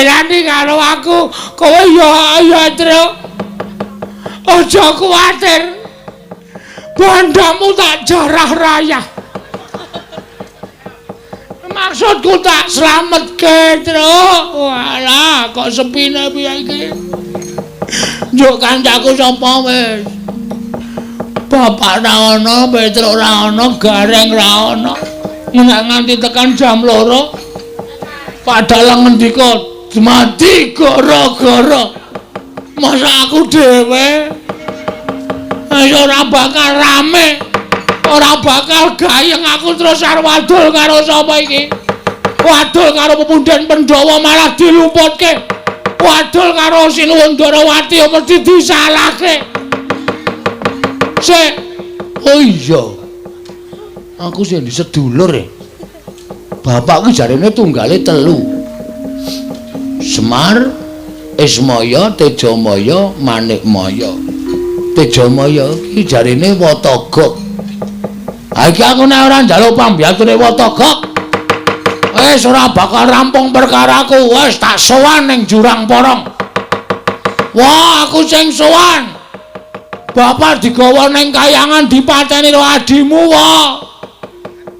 dibelani karo aku. Kowe ya ya, Truk. Aja kuwatir. Bandamu tak jarah rayah. Maksudku tak slametke, Truk. Walah, kok sepine piye iki? Njuk kancaku sapa wis? Bapak ra ono, Petruk ra ono, Gareng ra ono. Nek nganti tekan jam 2, padahal ngendika mati gara-gara. Masa aku dhewe wis ora bakal rame, ora bakal gayeng aku terus arep wadul karo sapa iki? Wadul karo pepunden Pandhawa malah dilumputke. Wadul karo Sinuwun Darawati mesti disalahke. Sik. Oh iya. Aku sing sedulur e. Bapakku jarene tunggale 3. Semar, Ismaya, Tejamaya, Manikmaya. Tejamaya iki jarene Watagok. Ha iki aku nek ora njaluk pambiyature Watagok, wis ora bakal rampung perkaraku. Wis tak sowan ning Jurang Porong. Wah, aku sing sowan. Bapak digawa ning kayangan dipateni karo adimu wae.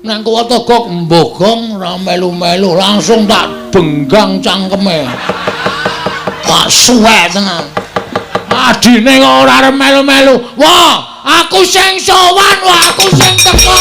Nang Watagok mbogong ora melu-melu, langsung tak benggang cangkeme. Tak suwek tenan. Adine kok ora arep melu-melu. Wah, aku sing sowan, wah aku sing teko.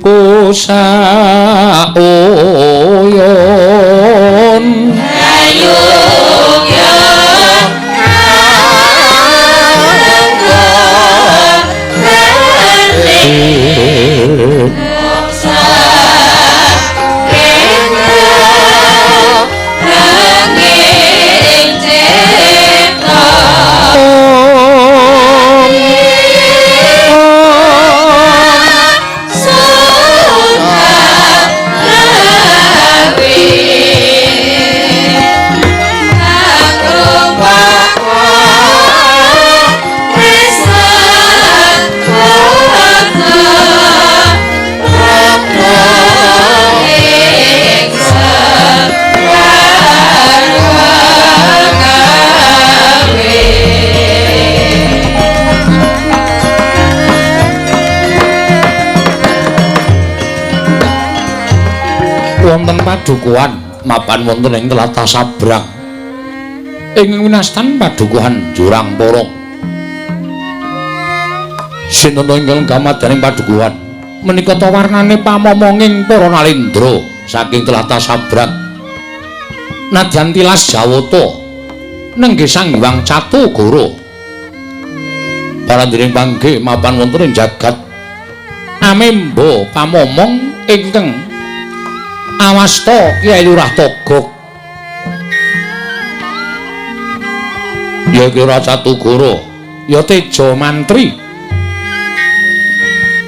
Pusayun Wonten padukuhan mapan wonten ing tlatah Sabrang. Ing winastan padukuhan Jurang Porong. Sinten ingkang gamadaning padukuhan menika ta warnane pamomonging para nalendra saking tlatah Sabrang. Nadyan tilas Jawata nenggih Sang Hyang Catugara. Parandiring panggih mapan wonten ing jagat amemba pamomong ingkang awasta Kyai Lurah Togog. Ya Lurah Catugara, ya Teja Mantri.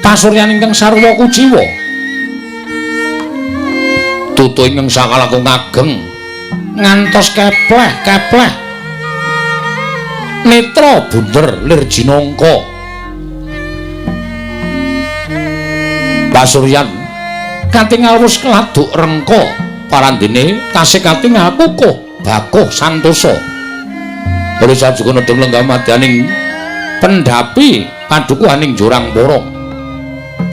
Pasuryan ingkang sarwa kuciwa. Tutu ingkang sakalangkung ageng ngantos kepleh-kepleh. Netra bunder lir jinangka. Pasuryan katingal wus keladuk rengka, parandene tasih katingal kukuh bakuh santosa. Ora sajuga nedheng lenggah madyaning pendhapi padukuhaning Jurang Porong.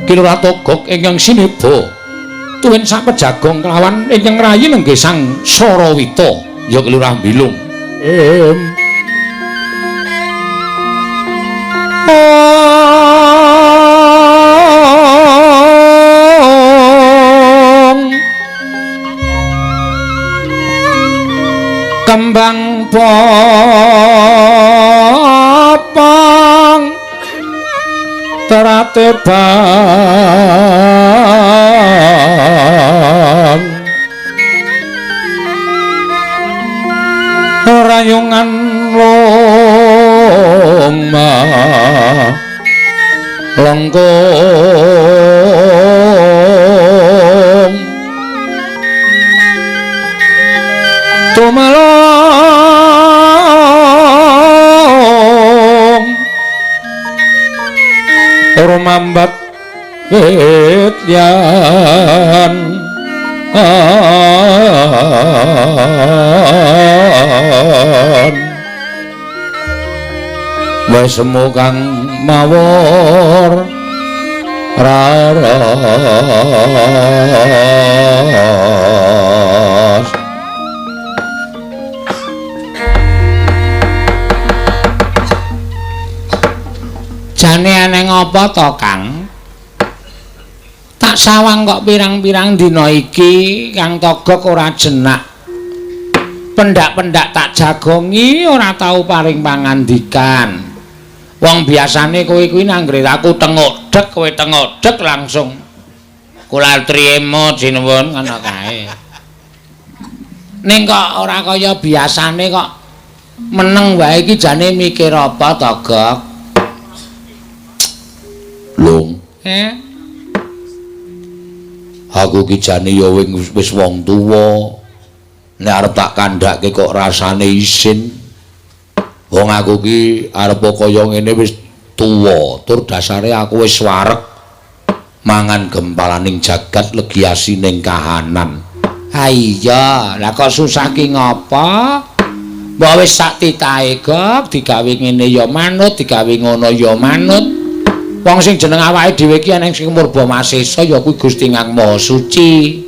Ki Lurah Togog ingkang sineba tuwin sapejagong kelawan ingkang rayi nenggih Sang Sarawita, ya Ki Lurah Bilung. Kembang popong terate bang rayungan loma lengkung tumelong rumambat wit yan wis semu kang mawur raras. Jane aneh ngapa to, Kang? Tak sawang kok pirang-pirang dina iki Kang Togog ora jenak. Pendak-pendak tak jagongi ora tau paring pangandikan. Wong biasane kowe kuwi nanggre aku tengok dek, kowe tengok dek langsung kula trimo sinuwun ngono kae. Ning kok ora kaya biasane kok meneng wae iki jane mikir apa Togog? Lung. Aku ki jane ya wis wong tuwa. Nek arep tak kandhake kok rasane isin. Wong aku ki arep kaya ngene wis tuwa, tur dasare aku wis wareg mangan gempalaning jagat legi asining kahanan. Ha iya, lah kok susah ki ngapa? Mbok wis sak titahe gok digawe ngene ya manut, digawe ngono ya manut. Wong sing jeneng awake dhewe iki eneng sing murba masesa ya kuwi Gusti Kang Maha Suci.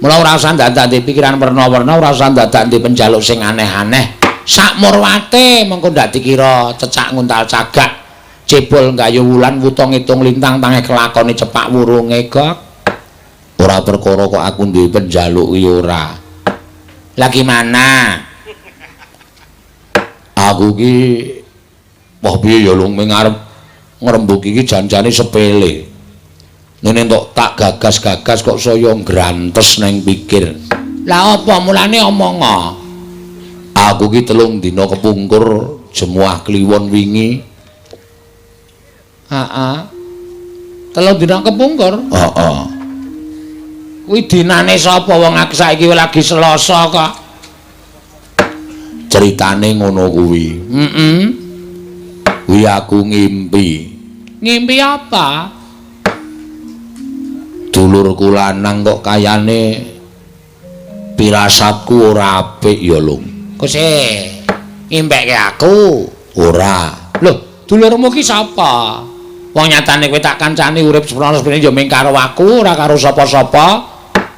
Mula ora usah ndadak pikiran werna-werna, ora usah ndadak penjaluk sing aneh-aneh. Sak murwate mengko ndak dikira cecak nguntal cagak, cebol nggayu wulan wuta ngitung lintang tangeh kelakone cepak wurunge gok. Ora perkara kok aku duwe penjaluk kuwi ora. Lah gimana? Aku ki wah piye ya lung arep ngrembug iki janjane sepele. Ngene entuk tak gagas-gagas kok saya ngrantes nang pikir. Lah apa mulane omong? Aku ki 3 dina kepungkur jemuah kliwon wingi. Heeh. 3 dina kepungkur? Heeh. Kuwi dinane sapa wong aku saiki lagi Selasa kok. Ceritane ngono kuwi. Heeh. Kuwi aku ngimpi. Ngimpi apa? Dulurku lanang kok kayane pirasatku ora apik ya, Lung. Kok sih ngimpekke aku? Ora. Lho, dulurmu ki sapa? Wong nyatane kowe tak kancani urip seprono-seprene ya mung karo aku, ora karo sapa-sapa.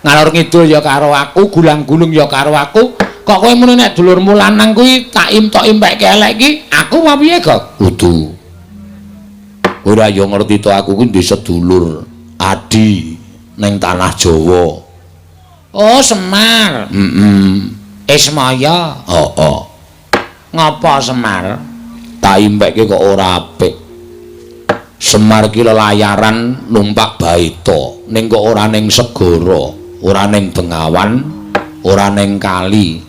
Ngalor ngidul ya karo aku, gulang-gulung ya karo aku. Kok kowe muni nek dulurmu lanang kuwi tak imtok impekke elek iki, aku apa piye, Gok? Kudu. Ora ya ngerti to aku kuwi ndek sedulur adi ning tanah Jawa. Oh, Semar. Heeh. Ismaya. Heeh. Ngapa Semar? Tak impekke kok ora apik. Semar ki lelayaran numpak baita, ning kok ora ning segara, ora ning bengawan, ora ning kali.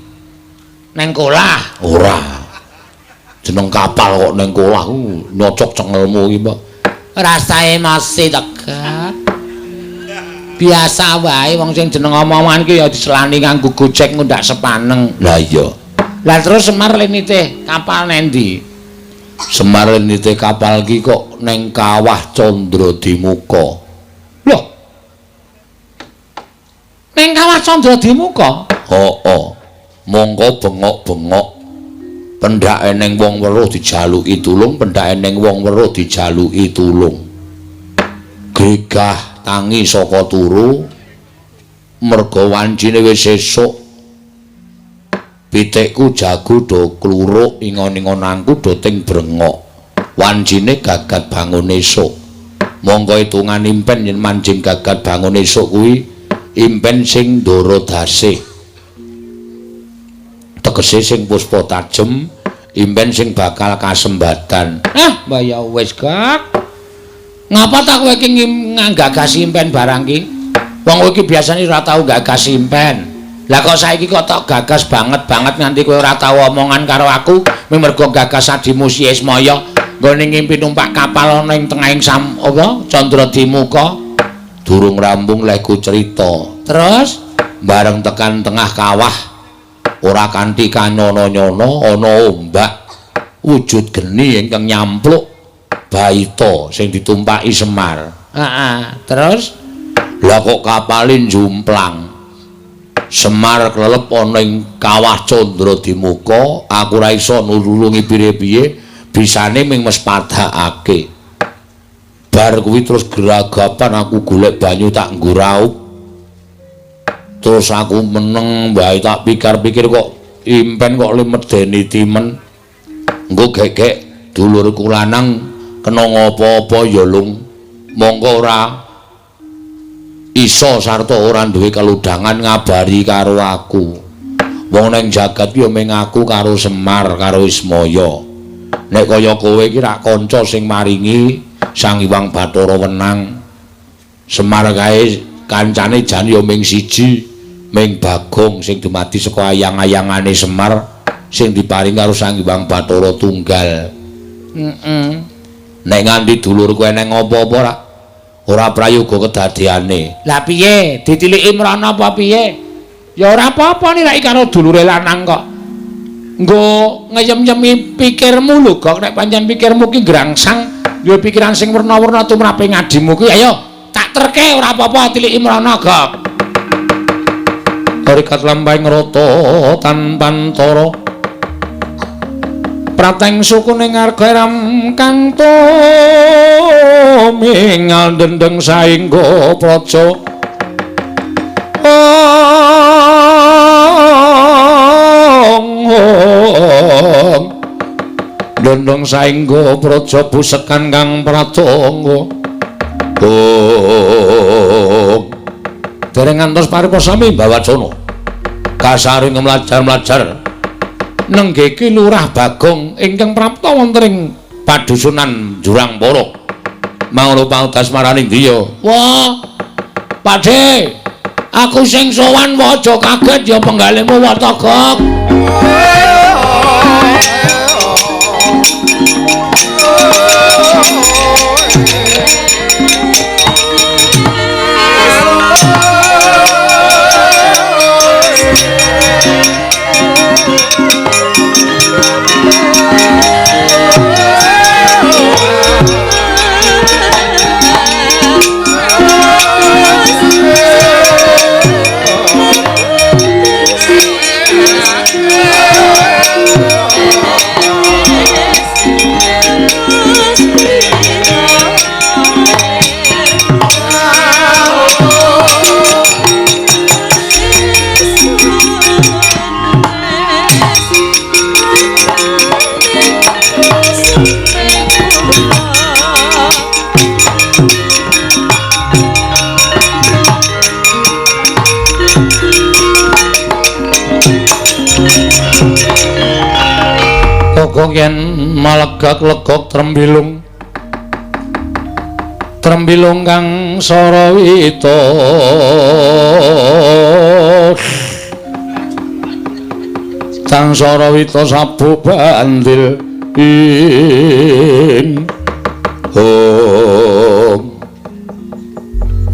Ning kolah? Ora. Jeneng kapal kok ning kolah ku nyocok cengelmu iki, Mbak. Rasae masih tegak. Biasa wae wong sing jeneng omongan ki ya diselani nganggo Gojek ngundak sepaneng. Lah iya. Lah terus Semar le nitih kapal nendi? Semar le nitih kapal ki kok ning Kawah Candradimuka. Loh. Ning Kawah Candradimuka? Heeh. Mongko bengok-bengok. Pendhake ning wong weruh dijaluki tulung, pendhake ning wong weruh dijaluki tulung. Gregah tangi saka turu merga wancine wis esuk. Pitikku jago do kluruk, ingon-ingonanku do ting brengok. Wancine gagat bangun esuk. Mongko hitungan impen yen manjing gagat bangun esuk kuwi impen sing ndara dasih. Tegese sing puspa tajem, impen sing bakal kasembatan. Ah, mbah ya wis, Gak. Ngapa ta kowe iki nggagasi impen barang ki? Wong kowe iki biasane ora tau gagasi impen. Lah kok saiki kok tok gagas banget-banget nganti kowe ora tau omongan karo aku, mergo gagas adimu si Ismaya nggone ngimpi numpak kapal ana ing tengahing sam apa Candradimuka. Durung rampung lehku cerita. Terus bareng tekan tengah kawah ora kanthi kanyono-nyono ana ombak wujud geni ingkang nyampluk baita sing ditumpaki Semar. Heeh, terus lah kok kapale njumplang. Semar klelep ana ing Kawah Candradimuka, aku ora iso nulungi piye-piye, bisane ming mespadakake. Bar kuwi terus geragapan aku golek banyu tak nggo raup. Terus aku meneng wae tak pikir-pikir kok impen kok le medeni timen. Engko gek-gek dulurku lanang kena ngopo-opo ya lung. Mongko ora iso sarta ora duwe keludangan ngabari karo aku. Wong ning jagat ki ya mung aku karo Semar karo Ismaya. Nek kaya kowe iki rak kanca sing maringi Sang Hyang Bathara wenang. Semar kae kancane jan ya mung siji, mung Bagong sing dumadi saka ayang-ayangane Semar sing diparing karo Sang Hyang Bathara tunggal. Heeh. Nek nganti dulurku eneng apa-apa rak ora prayoga kedadeane. Lah piye? Ditiliki mrana apa piye? Ya ora apa-apa niraki karo dulure lanang kok. Nggo ngeyem-yemi pikirmu lho, Gok. Nek pancen pikirmu ki ngrangsang, duwe pikiran sing werna-werna tumrape ngadimu ki, ayo tak terke ora apa-apa tiliki mrana, Gok. Tarikat lampahing rata tanpantara. Prateng suku ning arga ram kang tumingal dendeng saengga praja. Dendeng saengga praja busekan kang pratangga. Oh. Dereng ngantos paripasa sami mbawacana. Kasaring mlajar-mlajar nenggeki Lurah Bagong ingkang prapta wonten ing padusunan Jurang Poro. Mangono pautas marani ndi ya? Wah. Pakde, aku sing sowan wae aja kaget ya penggalihmu Watagok. Yeah. Merga yen malegak-legok trembilung trembilung kang sarawita kang sarawita sabuk bandil ing hom.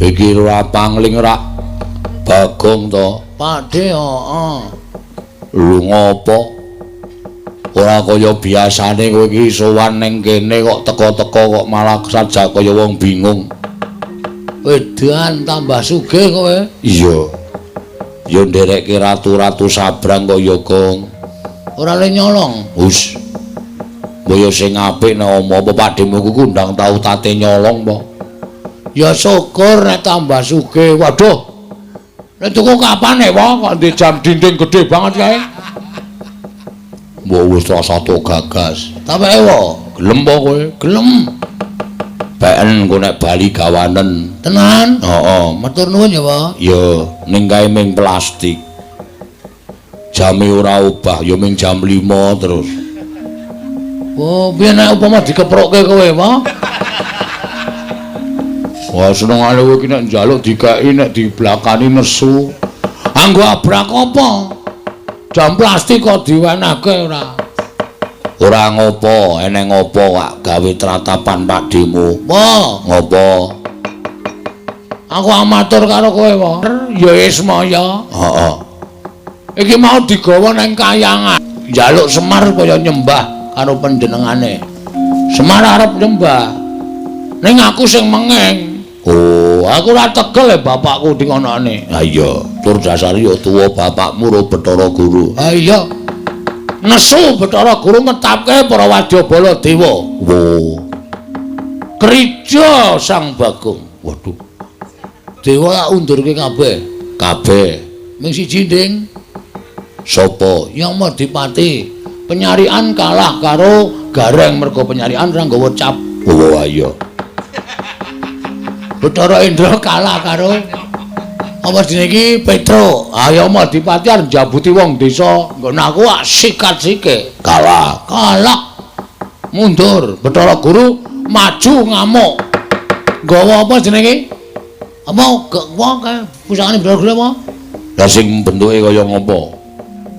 Iki ora pangling rak Bagong to Pakde. Heeh. Lho ngopo ora kaya biasane kowe iki sowan ning kene kok teka-teka kok malah sajak kaya wong bingung. Wedan tambah sugih kowe. Iya. Ya nderekke ratu-ratu sabrang kaya Gong. Ora le nyolong. Hus. Mbok sing apik nek omo apa Pakdemu ku ndang tau tate nyolong apa? Ya syukur nek tambah sugih. Waduh. Nek tuku kapan e, Wong? Kok ndek jam dinding gede banget kae. Mbok wis rasa tok gagas. Ta wae wo, gelem apa kowe? Gelem. Beken engko nek bali gawanen. Tenan? Heeh, matur nuwun ya, Pak. Ya, ning kae ming plastik. Jame ora obah, ya ming jam 5 terus. Oh, piye nek upama dikeprokke kowe, Pak? Wah, senengane kowe iki nek njaluk dikeki nek diblakani nesu. Anggo abrak apa? Jam plastik kok diwenehke ora? Ora ngopo, eneng ngopo kok gawe tratapan Pakdemu. Wah, ngopo? Aku amatur karo kowe, Pak. Ya Ismaya. Heeh. Iki mau digawa nang kayangan. Njaluk Semar kaya nyembah karo panjenengane. Semar arep nyembah. Ning aku sing mengeng. Oh, aku ora tegel e bapakku dingonone. Ha iya, tur dasare ya tuwa bapakmu ro Bathara Guru. Ha iya. Nesu Bathara Guru metapke para wadyabala dewa. Wo. Krija Sang Bagong. Waduh. Dewa tak undurke kabeh. Kabeh. Ming siji, Ding. Sapa? Yama Dipati. Penyarian kalah karo Gareng mergo penyarian ora nggawa cap. Oh, iya. Bathara Indra kalah karo apa jenenge iki Petro. Ayo Madipati arep njabuti wong desa. Nggon aku sikat sike. Kalah. Kalah. Mundur. Bathara Guru maju ngamuk. Nggawa apa jenenge iki? Apa wong kae pusakane Bathara Guru apa? Lah sing bentuke kaya ngopo?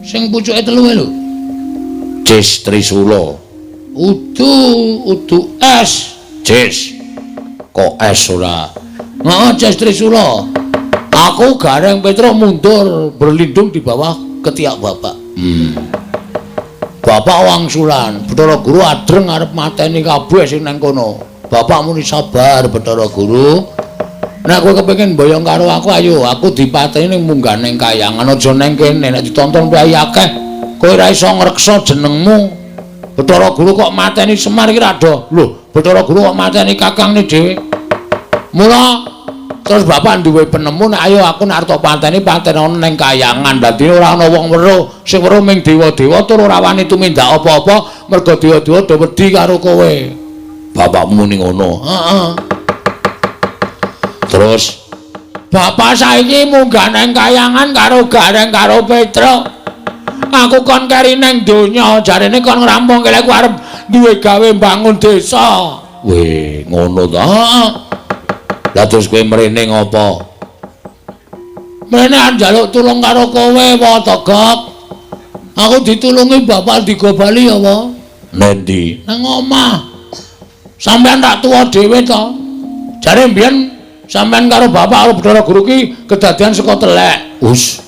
Sing pucuke telu lho. Cis Trisula. Udu udu es. Cis. Kok es ora? Heeh, Cis Trisula. Aku Gareng Petro mundur berlindung di bawah ketiak bapak. Bapak wangsulan, Bathara Guru adreng arep mateni kabeh sing nang kono. Bapak muni sabar Bathara Guru. Nek kowe kepengin mboyong karo aku ayo, aku dipateni ning munggah ning kayangan aja nang kene nek ditonton priyayi akeh. Kowe ora iso ngreksa jenengmu. Bathara Guru kok mateni Semar iki ra do. Lho, Bathara Guru kok mateni kakangne dhewe. Mula terus bapak duwe penemu nek ayo aku nek arep tok pateni patenono ning kayangan. Dadi ora ana wong weruh, sing weruh ming dewa-dewa tur ora wani tumindak apa-apa mergo dewa-dewa do wedi karo kowe. Bapakmu muni ngono. Heeh. Terus bapak saiki munggah nang kayangan karo Gareng karo Petro. Aku kon keri nang donya, jarene kon ngrampungke lek aku arep duwe gawe mbangun desa. Weh, ngono ta? Heeh. Lah terus kowe mrene ngopo? Mrene arep njaluk tulung karo kowe, wa Togok. Aku ditulungi bapak digo bali ya, wa. Nendi? Nang omah. Sampeyan tak tuwa dhewe to. Jare mbiyen sampeyan karo bapak karo Bathara Guru ki kedadian saka telek. Us.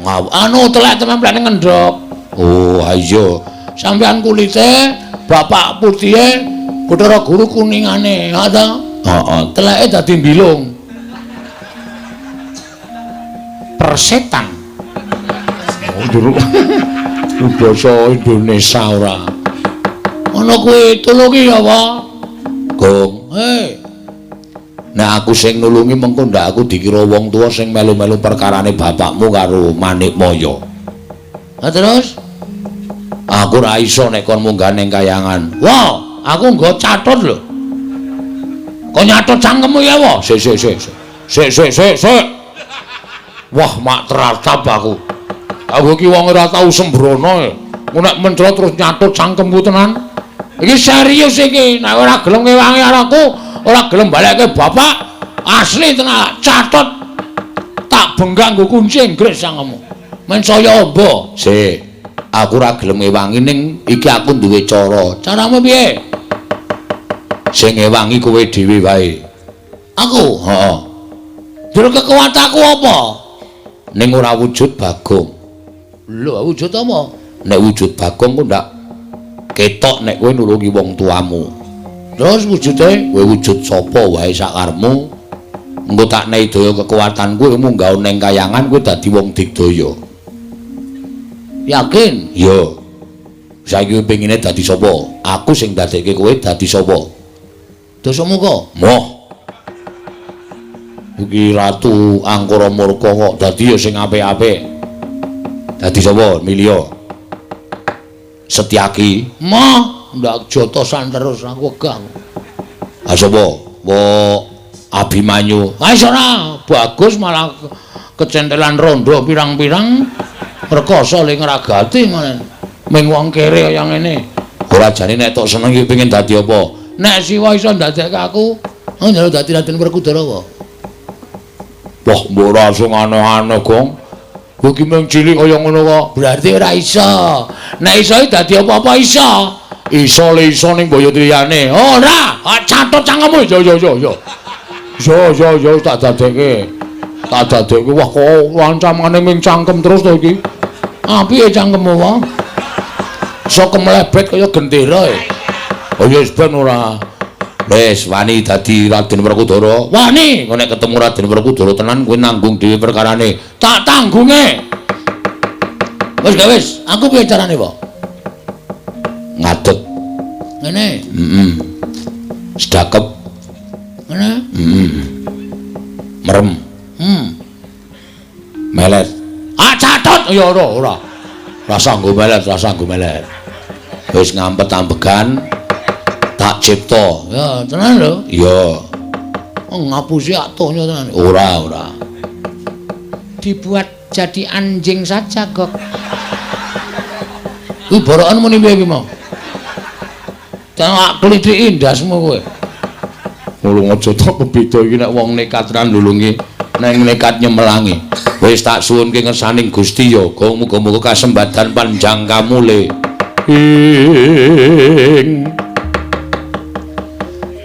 Ngaw anu telek templek ning ngendhok. Oh, iya. Sampeyan kulite, bapak putihe, Bathara Guru kuningane, ha ta? Heeh, teleke dadi mbilung. Persetan. Oh, jero. Basa Indonesia ora. Ngono kuwi tulungi ya, Pak. Gong. Hei. Nek aku sing nulungi mengko ndak aku dikira wong tuwa sing melu-melu perkarane bapakmu karo Manikmaya. Lah terus aku ora iso nek kon munggah ning kayangan. Wah, aku nggo catut lho. Kok nyatut cangkemmu ya, wa? Sik sik sik. Sik sik sik sik. Wah, mak teratap aku. Aku iki wong ora tau sembrono. Nek mencrot terus nyatut cangkemku tenan. Iki serius iki, nek ora gelem ngewangi karo aku, ora gelem balekke bapak, asli tenan catut. Tak benggak nggo kunci Inggris cangkemmu. Men saya amba. Sik, aku ora gelem ngewangi ning iki aku duwe cara. Caramu piye? Sing ngewangi kowe dhewe wae. Aku? Heeh. Jur kekuatanku apa? Ning ora wujud Bagong. Lho, wujud apa? Nek wujud Bagong ku ndak ketok nek kowe nulungi wong tuamu. Terus wujude kowe wujud sapa wae sakarepmu. Engko tak nehi daya kekuatan kowe munggah ning kayangan kowe dadi wong digdaya. Yakin? Iya. Saiki kowe pengine dadi sapa? Aku sing dadekke kowe dadi sapa? Dasamuka. Moh. Iki Ratu Angkara Murka kok dadi ya sing apik-apik. Dadi sapa? Milio. Setyaki. Moh, ndak jotosan terus aku wegah. Ha sapa? Wo Abimanyu. Ha iso ora, bagus malah kecentelan rondo pirang-pirang rekoso le ngragati ngono. Ming wong kere kaya ngene. Ora jane nek tok seneng iki pengin dadi apa? Nek Siwa iso ndadekke aku, aku njaluk dadi Raden Werkudara apa? Wah, mbok ora sing aneh-aneh, Gong. Kowe iki mung cilik kaya ngono kok. Berarti ora iso. Nek iso dadi apa-apa iso. Iso le iso ning boyo liyane. Ora, catut cangkemmu. Yo yo yo yo. Yo yo yo tak dadekke. Tak dadekke. Wah, kok ancamane ming cangkem terus to iki. Ah, piye cangkemmu wae? Iso kemlebet kaya gendera e. Oh ya wis ben ora. Wis wani dadi Raden Werkudara. Wani, engko nek ketemu Raden Werkudara tenan kowe nanggung dhewe perkarane. Tak tanggunge. Wis gak wis, aku piye carane, Pak? Ngadeg. Ngene. Heeh. Sedakep. Ngene. Heeh. Merem. Melet. Ah, catut. Ya ora, ora. Rasa nggo melet, rasa nggo melet. Wis ngampet ambegan. Tak cipta. Ya, tenan lho. Iya. Oh, ngapusi atuhnya tenan. Ora, ora. Dibuat jadi anjing saja, Gok. Kuwi borokan muni piye iki mau? Tak klithiki ndasmu kowe. Nulung aja tok beda iki nek wong nekat ra nulungi, nek nekat nyemelangi. Wis tak suwunke ngersaning Gusti ya, Gong muga-muga kasembadan panjang kamule. Ing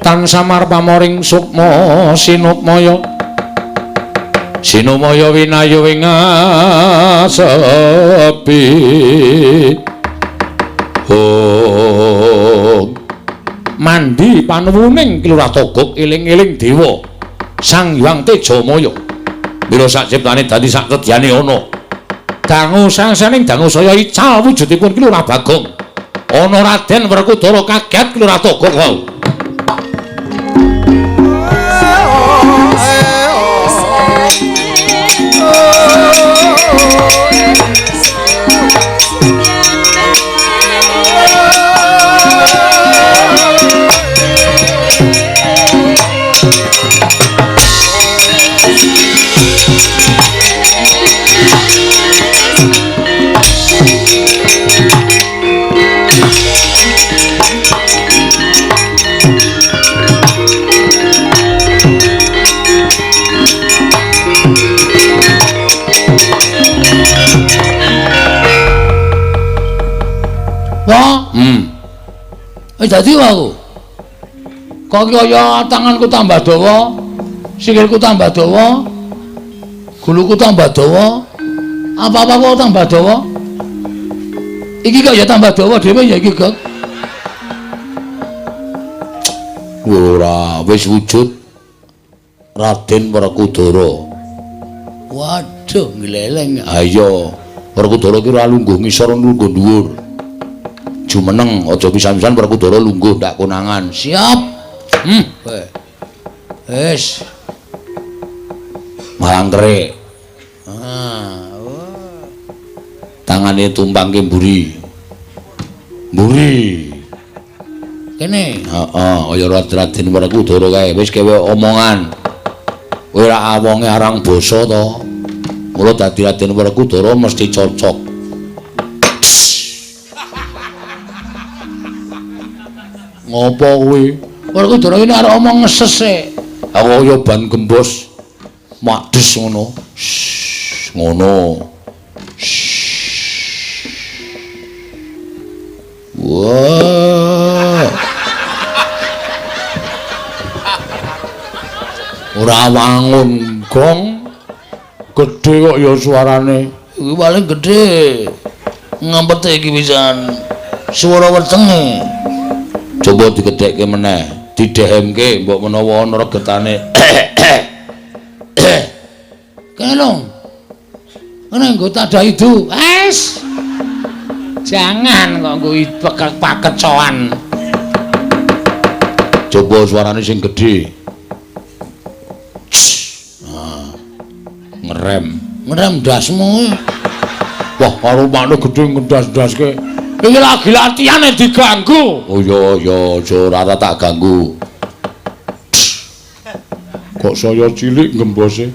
tan samar pamoring sukma sinukmaya sinumaya winayu ing asepi. Oh, mandi panuwuning Ki Lurah Togog eling-eling dewa Sang Hyang Tejamaya. Mila sak ciptane dadi sak tedyane ana. Dangu sangsaning dangu saya ical wujudipun Ki Lurah Bagong. Ana Raden Werkudara kaget Ki Lurah Togog wau. Wah, Wis dadi wae aku. Kok kaya tanganku tambah dawa, sikilku tambah dawa, guluku tambah dawa, apa-apa kok tambah dawa. Iki kok ya tambah dawa dhewe ya iki, Gok. Ora, wis wujud Raden Werkudara. Waduh, ngleleng. Ayo, Werkudara ki ora lungguh ngisor lungguh dhuwur. Jumeneng aja pisan-pisan Werkudara lungguh ndak konangan. Siap. Wis. Malang kerik. Ah, wah. Tangane tumpangke mburi. Mburi. Kene. Heeh, kaya Raden Werkudara kae wis kewe omongan. Kowe ora awonge arang basa to. Mula dadi Raden Werkudara mesti cocok. Ngopo kuwi? Werkudara ini arep omong ngeses e. Aku ya ban gembos. Mades ngono. Ngono. Wah. Ora wangun gong. Gedhe kok ya suarane. Iki paling gedhe. Ngampete iki pisan. Swara wetenge. Coba digedhekke meneh, didehemke mbok menawa ana regetane. Kene lho. Kene nggo tadah idu. Es. Jangan kok nggo pakecoan. Coba suarane sing gedhe. Nah, ngerem. Ngerem ndasmu. Wah, karo makne gedhe ngendas-ndaske. Iki lagi latihane diganggu. Oh iya iya, aja ora tak ganggu. Kok saya cilik gembose?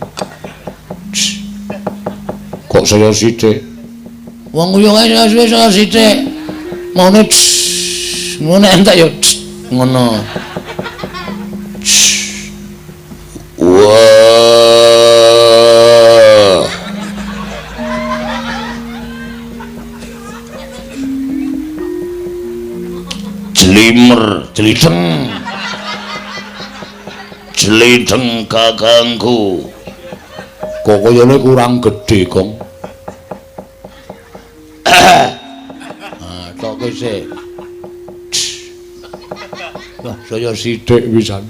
Kok saya sithik? Wong yo wis saya sithik. Ngono ngono entek ya ngono. Wah. Jlimer, jlideng. Jlideng kakangku. Kok kayane kurang gedhe, Gong. Ah, tok sik. Wah, saya sithik pisan.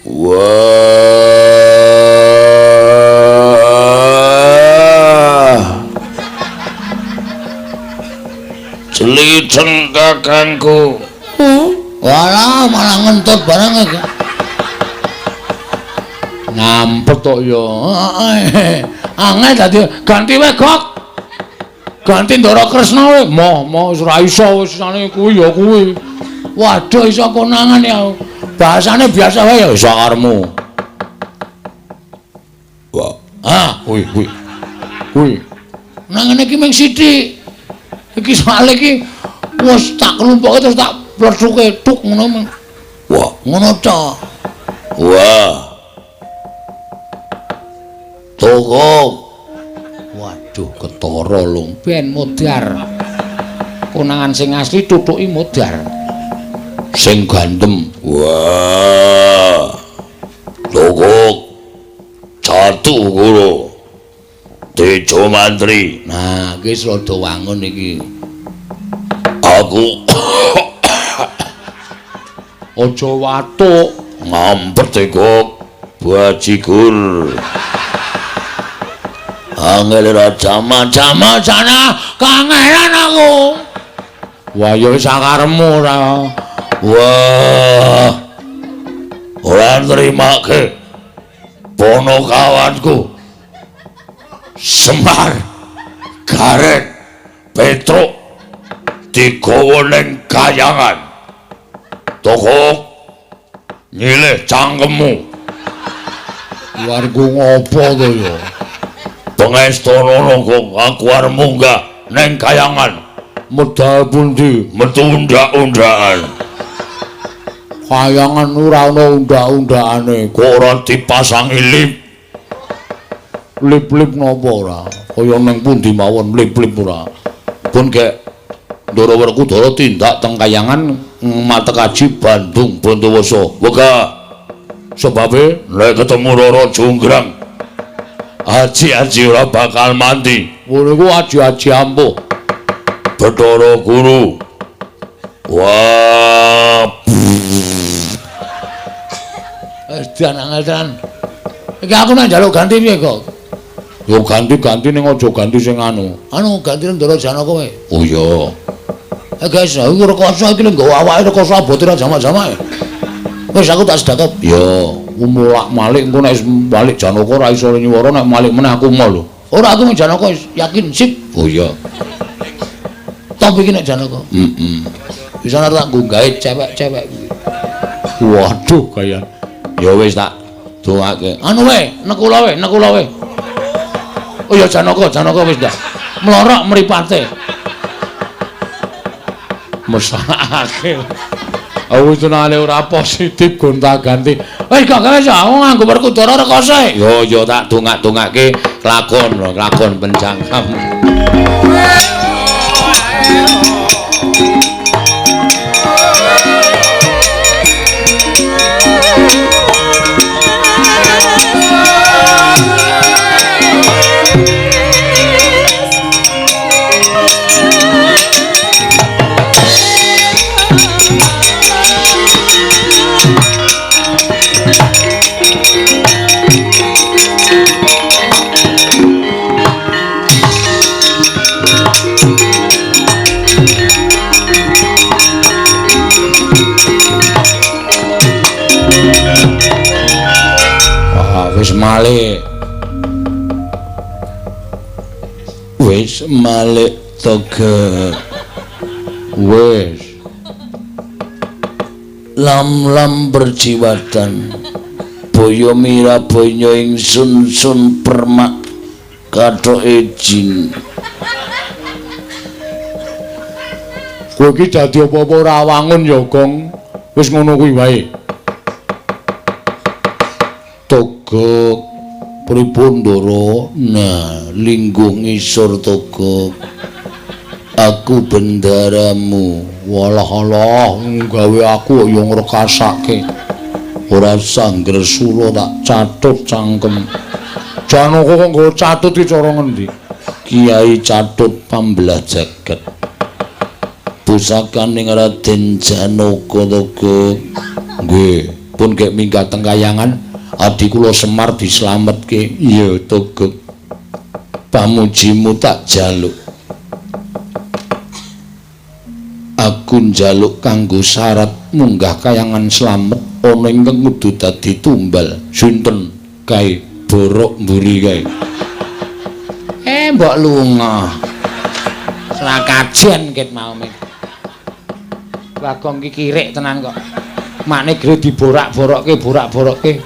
Wah. Jlideng kakangku. Walah, malah ngentut barang iki. Ngampet tok ya. Angel dadi ganti wae, Gok. Ganti Ndara Kresna wae. Moh, moh wis ora iso wis sane kuwi ya kuwi. Waduh iso konangan ya. Bahasane biasa wae ya iso karemu. Wah, ah, kuwi kuwi. Kuwi. Nang ngene iki mung sithik. Iki soalé iki wis tak klumpuke terus tak plethuke tuk ngono. Wah, ngono ta. Wah. Toko. Waduh, ketara lho. Ben modar. Konangan sing asli tutuki modar. Sing gandem. Wah. Toko. Jatuh guru. Tejo mantri. Nah, iki rada wangun iki. Aku aja watuk, ngampet kok bajigur. Angel raja macam sana kangelan aku. Wah, ya wis sakaremu ora. Wah. Ora nrimake ponokawanku. Semar, Gareng, Petruk digawa ning kayangan. Toko nyilih cangkemmu. Warga ngopo to ya? Pengestana kok aku arep munggah ning kayangan. Medal pundi? Metu undak-undakan. Kayangan ora ana undak-undakane. Kok ora dipasangi lip? Lip-lip napa ora? Kaya ning pundi mawon lip-lip ora. Pun gek Ndara Werkudara tindak teng kayangan matekaji Bandung Bondowoso. Wegah. Sebabe nek ketemu Rara Jonggrang, aji-aji ora bakal mandi. Ngono iku aji-aji ampuh. Bathara Guru. Wah. Wis dan angel tenan. Iki aku nek njaluk ganti piye kok? Yo ganti-ganti ning aja ganti sing anu. Anu ganti Ndara Janaka wae. Oh iya. Guys, aku rekoso iki lho nggawa awake rekoso abote ra jamak-jamak. Wis aku tak sedekap. Ya, mulak-malik engko nek balik Janaka ora iso nyuwara nek malik meneh aku mo lho. Ora aku mung Janaka yakin sip. Oh iya. Top iki nek Janaka. Heeh. Bisa nek tak nggae cewek-cewek kuwi. Waduh kaya. Ya wis tak dongake. Anu wae, nekula wae, nekula wae. Oh ya Janaka, Janaka wis dah. Mlorok mripate. Mesake. Wis tenane ora positif gonta-ganti. Wis gak gawe aku nganggo Werkudara rekoso. Yo yo tak dongak-dongake lakon, lakon penjangkam. Wis malik. Wis malik toge. Wis. Lam-lam berjiwatan. Boyo mira boyo ingsun sun permak kathoke jin. Kowe iki dadi apa-apa ora wangun ya, Gong. Wis ngono kuwi wae. Togok pripun Ndara? Nah, lingguh ngisor Togok. Aku bendaramu. Walah alah, gawe aku ya ngrekasake. Ora sangger sura tak catut cangkem. Janaka kok nggo catut iki cara ngendi? Kiai Catut pambelah jagat. Pusakaning Raden Janaka Togok. Nggih, pun gek minggat teng kayangan. Adi kula Semar dislametke. Iya Togok. Pamujimu tak jaluk. Aku njaluk kanggo syarat munggah kayangan slamet ana ingkang kudu dadi tumbal. Sinten kae borok mburi kae? Mbok lunga. Selakajen ket mau. Bagong ki kirik tenan kok. Makne gre diborak-borokke, borak-borokke.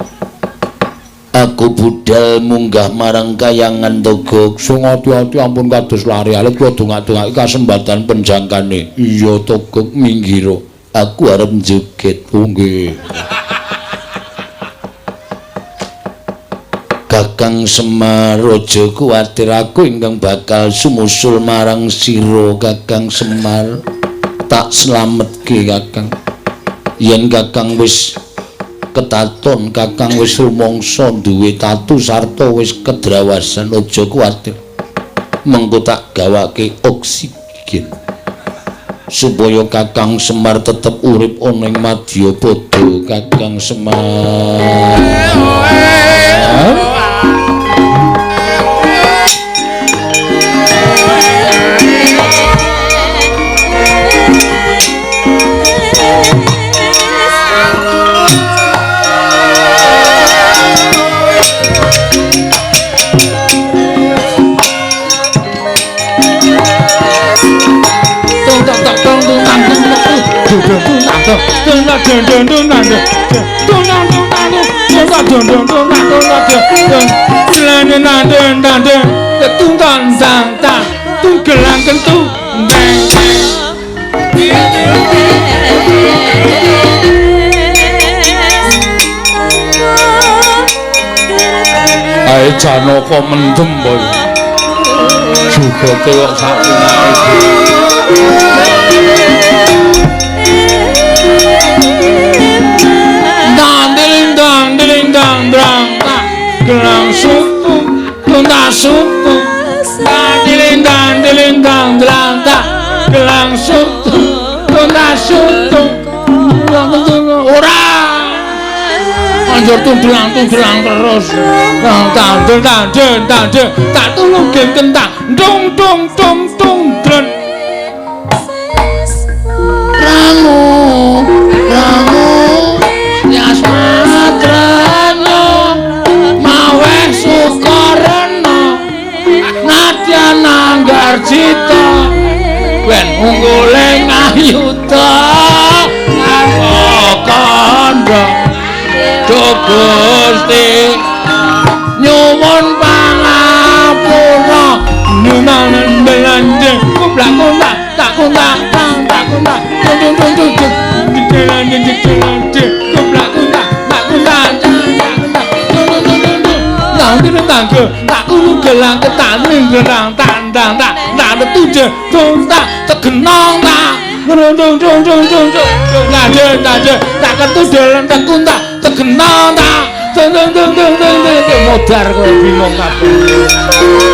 Aku budal munggah marang kayangan Togok. Sing ati-ati ampun kados lari alit kula dongak-dongake kasembatan penjangkane. Iya Togok minggiro. Aku arep njoget. Oh nggih. Kakang Semar aja kuwatir aku ingkang bakal sumusul marang sira Kakang Semar. Tak slametke Kakang. Yen Kakang wis ketaton, Kakang wis rumangsa duwe tatu sarta wis kedrawasan, aja kuwatir. Mengko tak gawake oksigen supaya Kakang Semar tetep urip ana ing madyapada. Kakang Semar. Ae Janaka mendem boy. Jugote kok sakunake. Gelang sutu, tuntas sutu, dandilindang dilindang delanta. Gelang sutu, tuntas sutu, ora. Anjur tundelang tundelang terus. Tandel tandel tandel, tak tulung geng kentak, dung dung dung dung dren. Rangu, rangu, yasmatrana. Maweh Sukarna nadyan anggarjita ben unggule ngayuda karo kandha. Duh Gusti nyuwun pangapura numanen belanje kublak kuntak tak kuntak tang tak kuntak tung tung tung tung. de goblak kunta tak kunta nang nang tak kulu gelang ketan gelang tandang tak tak tu de tung tak tegenong tak dung dung dung dung dung dung de de tak ketu dalam tak kunta tegenong tak dung dung dung dung dung modar kowe bingung kabeh.